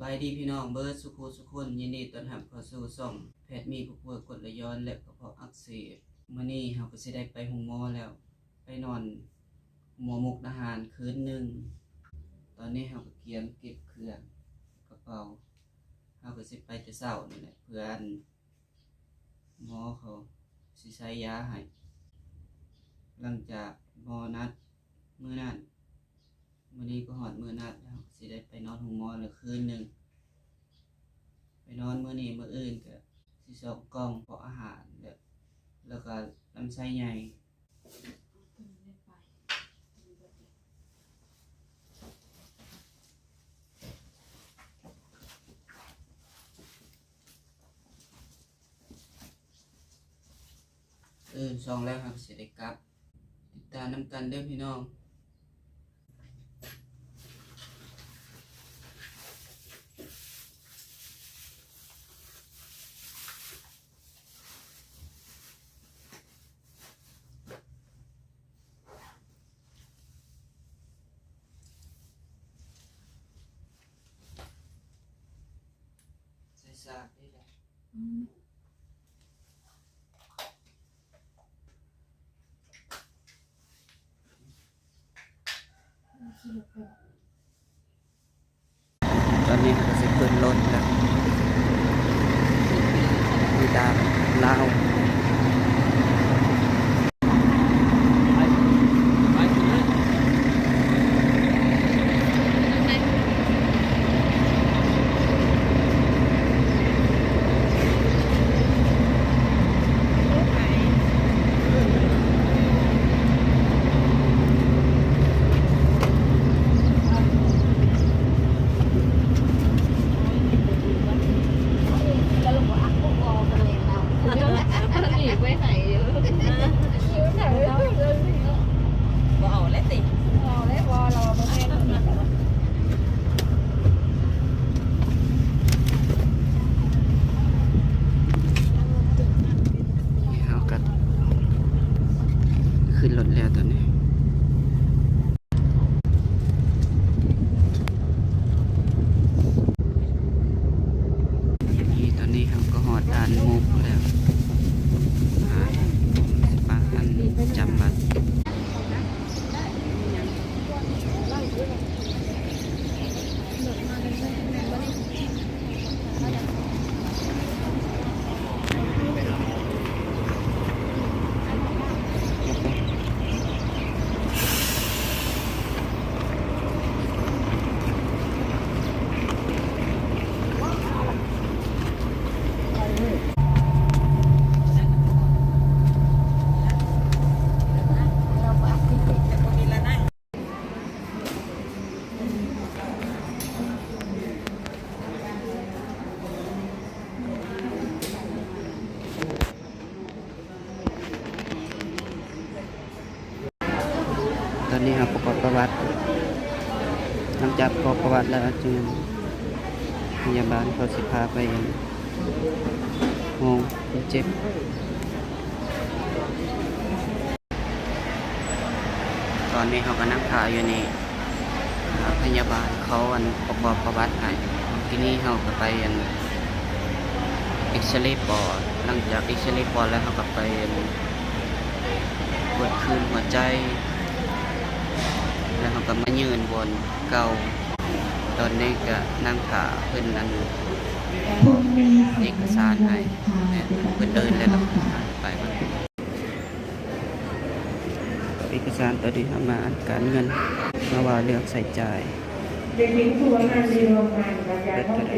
ບາຍດີພີ່ນ້ອງເບິດສູ່ຜູ້ສູ່ຄົນ, ຍິນດີຕ້ອນຮັບເຂົ້າສູ່ຊ່ອງແພດມີຜູ້ປ່ວຍກົດໄຫຼຍ້ອນ ແລະ ກະເພາະອັກເສບ. ມື້ນີ້ເຮົາກະຊິໄດ້ໄປໂຮງໝໍແລ້ວ, ໄປນອນໂຮງໝໍມຸກດາຫານຄືນໜຶ່ງ. ຕອນນີ້ເຮົາກະກຽມເກັບເຄື່ອງ ກະເປົາ, ເຮົາກະຊິໄປແຕ່ເຊົ້ານີ້ແຫຼະ ເພື່ອອັນ ໝໍເຂົາຊິໃສ່ຢາໃຫ້. ຫຼັງຈາກໝໍນັດມື້ນັ້ນ, ມື້ນີ້ກະຮອດມື້ນັດແລ້ວ, ເຮົາກະຊິໄດ້ໄປນອນໂຮງໝໍແລ້ວຄືນໜຶ່ງ. ໄປນອນມື້ນີ້, ມື້ອື່ນກະຊິສອງກ່ອງເພາະອາຫານ ແລ້ວ ແລ້ວກະລຳໄສ້ໃຫຍ່. ເອີ ສອງແລ້ວເຮົາກະຊິໄດ້ກັບ. ຕິດຕາມນຳກັນເດີພີ່ນ້ອງ. ໃສ່ສາກນີ້ແຫຼະ. ອືມ ໂອເຄ. ຕອນນີ້ເຮົາກະຊິຂຶ້ນລົດແລ້ວ ຢູ່ດ່ານລາວ. ນີ້ເຮົາກະຂຶ້ນລົດແລ້ວຕອນນີ້. ນີ້ຕອນນີ້ເຮົາກະຮອດດ່ານມຸກແລ້ວ, ອ່າ ຊິປະອັນຈຳບັດ. ຕອນນີ້ເຮົາປະກອບປະຫວັດ, ຫຼັງຈາກປະກອບປະຫວັດແລ້ວ ຈຶ່ງພະຍາບານເຂົາຊິພາໄປໂຮງຄົນເຈັບ. ຕອນນີ້ເຮົາກະນັ່ງຖ້າຢູ່ນີ້ ພະຍາບານເຂົາອັນປະກອບປະຫວັດໃຫ້. ທີນີ້ເຮົາກະໄປອັນເອັກຊະເຣປອດ, ຫຼັງຈາກເອັກຊະເຣປອດແລ້ວ ເຮົາກະໄປອັນກວດຄື້ນຫົວໃຈ ແລ້ວເຮົາກະມາຍື່ນບ່ອນເກົ່າ. ຕອນນີ້ກະນັ່ງຖ້າເພິ່ນອັນເອກະສານໃຫ້, ແມ່ນ ເພິ່ນເອີ້ນແລ້ວ ໄປ. ເອກະສານ ຕອນນີ້ເຮົາມາອັນການເງິນ ມາວ່າເລື່ອງໃຊ້ຈ່າຍ ເບິດເທົ່າໃດ.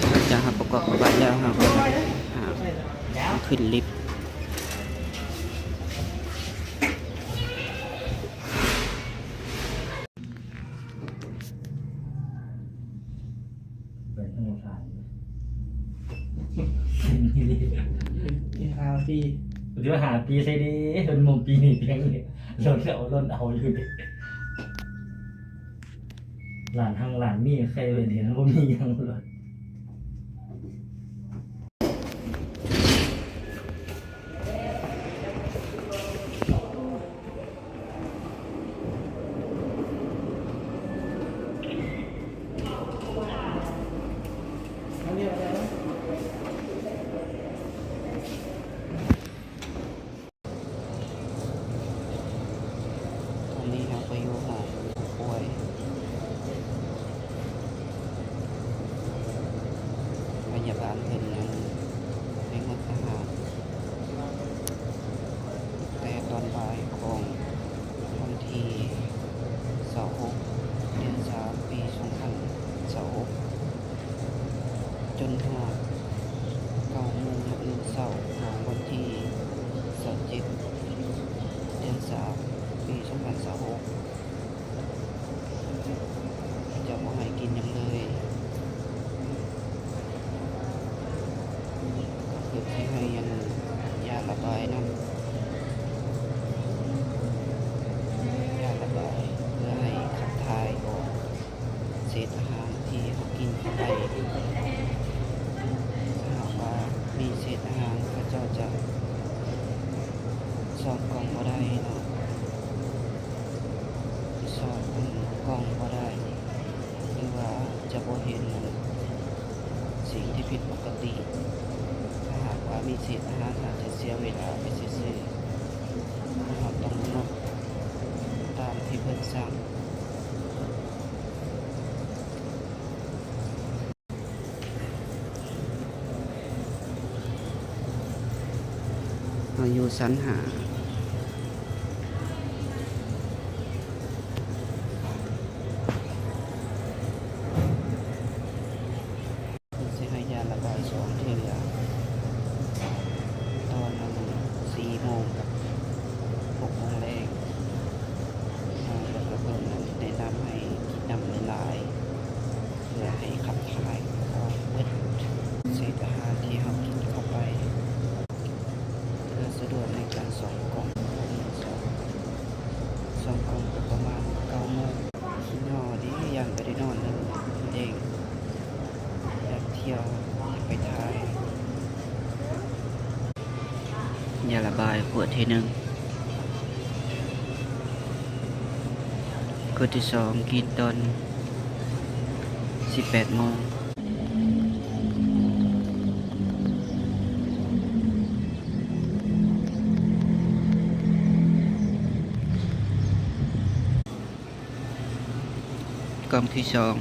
ຫຼັງຈາກເຮົາປະກອບປະຫວັດແລ້ວ ເຮົາກະ ອ່າ ຂຶ້ນລິບ. ເປັນຫົວຂາຍ ກິນຂ້າວຟຣີ ຊິວ່າຫ້າປີໃສ່ເດ້ ຈົນໝົດປີນີ້ພຽງນີ້ ລົ້ນເອົາ ລົ້ນເອົາຢູ່ເດ້. ຫຼານຮັ່ງຫຼານມີໃຄເຫັນ ບໍ່ມີຫຍັງໂລດ. ຮອດເກົ້າໂມງມື້ອື່ນເຊົ້າຂອງວັນທີຊາວເຈັດ ເດືອນສາມ ປີສອງພັນຊາວຫົກ ເຂົາເຈົ້າບໍ່ໃຫ້ກິນຫຍັງເລີຍ ກໍຄືຊິໃຫ້ອັນ ຢາລະບາຍນຳ ຢາລະບາຍ ເພື່ອໃຫ້ຂັບຖ່າຍອອກ ເສດອາຫານທີ່ເຮົາກິນເຂົ້າໄປ ຖ້າຫາກວ່າມີເສດອາຫານ ເຂົາເຈົ້າຈະຊອກກ່ອງບໍ່ໄດ້ເນາະ ຊອກກ່ອງບໍ່ໄດ້ ຫຼືວ່າຈະບໍ່ເຫັນສິ່ງທີ່ຜິດປົກກະຕິ. ຖ້າຫາກວ່າມີເສດອາຫານ ອາດຈະເສຍເວລາໄປຊື່ໆ ເຮົາຕ້ອງໝົດຕາມທີ່ເພິ່ນສັ່ງ. ເຮົາຢູ່ຊັ້ນຫ້າ ເພິ່ນຊິໃຫ້ຢາລະບາຍສອງເທື່ອ ຕອນສີ່ໂມງກັບຫົກໂມງແລງ ແລ້ວກໍເພິ່ນແນະນຳໃຫ້ກິນນ້ຳຫຼາຍໆ ເພື່ອໃຫ້ຂັບຖ່າຍອອກເບິດເສດອາຫານທີ່ເຮົາກິນເຂົ້າໄປ ເພື່ອສະດວກໃນການຊອກກ່ອງ. ຊອກກ່ອງກໍປະມານເກົ້າໂມງ ຄິດຮອດເດ້ ຢ້ານບໍ່ໄດ້ນອນເລີຍ ເອງ ຢາກທ່ຽວ ຢາກໄປຖ່າຍ. ຢາລະບາຍຂວດທີໜຶ່ງ ຂວດທີສອງ ກິນຕອນສິບແປດໂມງ. ກ່ອງທີສອງ.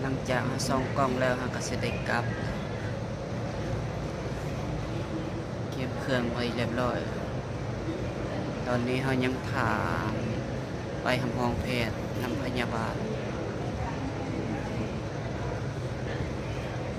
ຫຼັງຈາກເຮົາສ່ອງກ່ອງແລ້ວ ເຮົາກໍຊິໄດ້ກັບ ກຽມເຄື່ອງໄວ້ຮຽບຮ້ອຍ. ຕອນນີ້ເຮົາຍັງຖ້າໄປຮັບຮອງແພດນຳພະຍາບານ.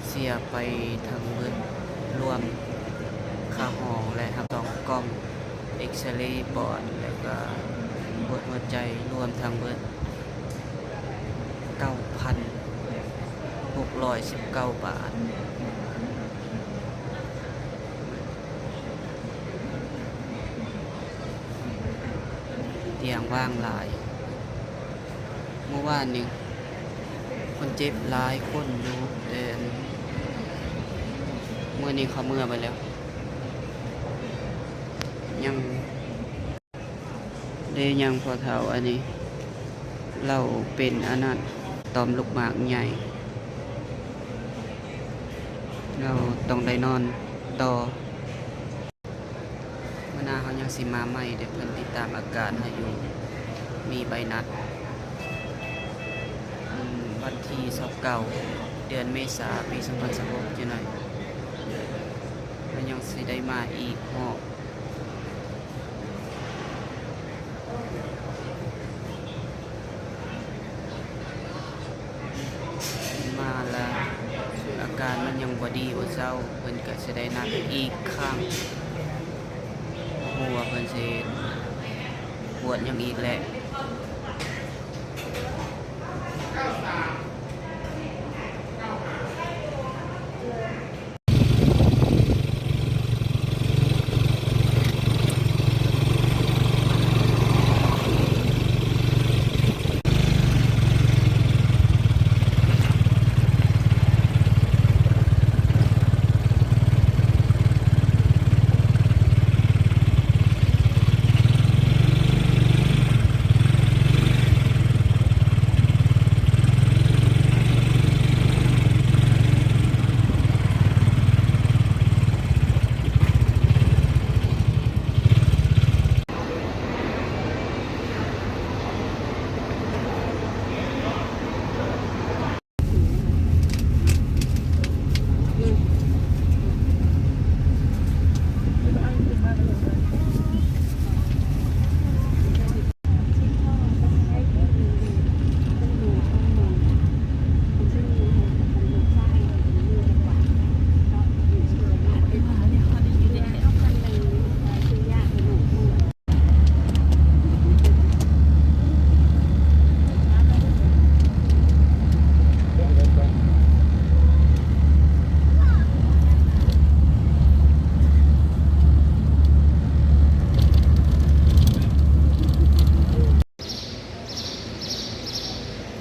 ເສຍໄປທັງເບິດ ລວມຄ່າຫ້ອງ ແລະ ຮັບສອງກ່ອງ ເອັກຊະເຣປອດ ແລະ ກະກວດຫົວໃຈ ລວມທັງເບິດ ເກົ້າພັນຫົກຮ້ອຍສິບເກົ້າບາດ. ຕຽງວ່າງຫຼາຍ. ເມື່ອວານນີ້ຄົນເຈັບຫຼາຍຄົນຢູ່ ແຕ່ມື້ນີ້ເຂົາເມືອໄປແລ້ວ. ຍັງ ເດ້ ຍັງພໍ່ເຖົ້າອັນນີ້ ລາວເປັນອັນນັ້ນ ຕ່ອມລູກໝາກໃຫຍ່ ລາວຕ້ອງໄດ້ນອນຕໍ່. ມື້ໜ້າເຮົາຍັງຊິມາໃໝ່ເດ້ ເພິ່ນຕິດຕາມອາການໃຫ້ຢູ່ ມີໃບນັດ ອືມ ວັນທີຊາວເກົ້າ ເດືອນເມສາ ປີສອງພັນຊາວຫົກ ຈັ່ງໃດ ເຮົາຍັງຊິໄດ້ມາອີກຮອບ. ມາລະ ອາການມັນຍັງບໍ່ດີບໍ່ເຊົາ ເພິ່ນກະຊິໄດ້ນັດອີກຄັ້ງ ບໍ່ຮູ້ວ່າເພິ່ນຊິກວດຫຍັງອີກແຫຼະ.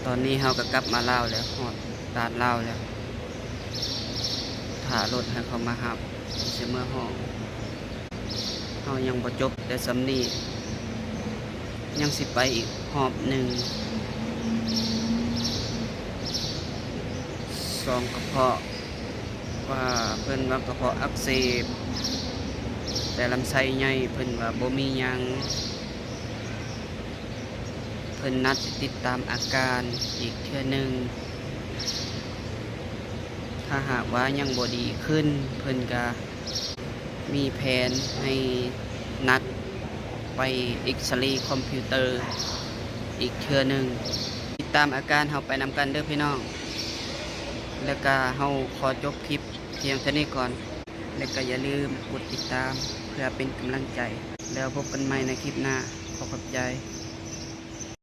ຕອນນີ້ເຮົາກະກັບມາລາວແລ້ວ ຮອດດ່ານລາວແລ້ວ ຖ້າລົດໃຫ້ເຂົາມາຮັບ ຊິເມືອຫ້ອງ. ເຮົາຍັງບໍ່ຈົບແຕ່ສ່ຳນີ້ ຍັງຊິໄປອີກຮອບໜຶ່ງ ສອງກະເພາະ ວ່າເພິ່ນວ່າກະເພາະອັກເສບ ແຕ່ລຳໄສ້ໃຫຍ່ ເພິ່ນວ່າບໍ່ມີຫຍັງ. ເພິ່ນນັດຊິຕິດຕາມອາການອີກເທື່ອໜຶ່ງ ຖ້າຫາກວ່າຍັງບໍ່ດີຂຶ້ນ ເພິ່ນກະມີແຜນໃຫ້ນັດໄປເອັກຊະເຣຄອມພິວເຕີອີກເທື່ອໜຶ່ງ. ຕິດຕາມອາການເຮົາໄປນຳກັນເດີພີ່ນ້ອງ ແລ້ວກະເຮົາຂໍຈົບຄລິບພຽງເທົ່ານີ້ກ່ອນ ແລ້ວກະຢ່າລືມກົດຕິດຕາມເພື່ອເປັນກຳລັງໃຈ ແລ້ວພົບກັນໃໝ່ໃນຄລິບໜ້າ. ຂໍຂອບໃຈ.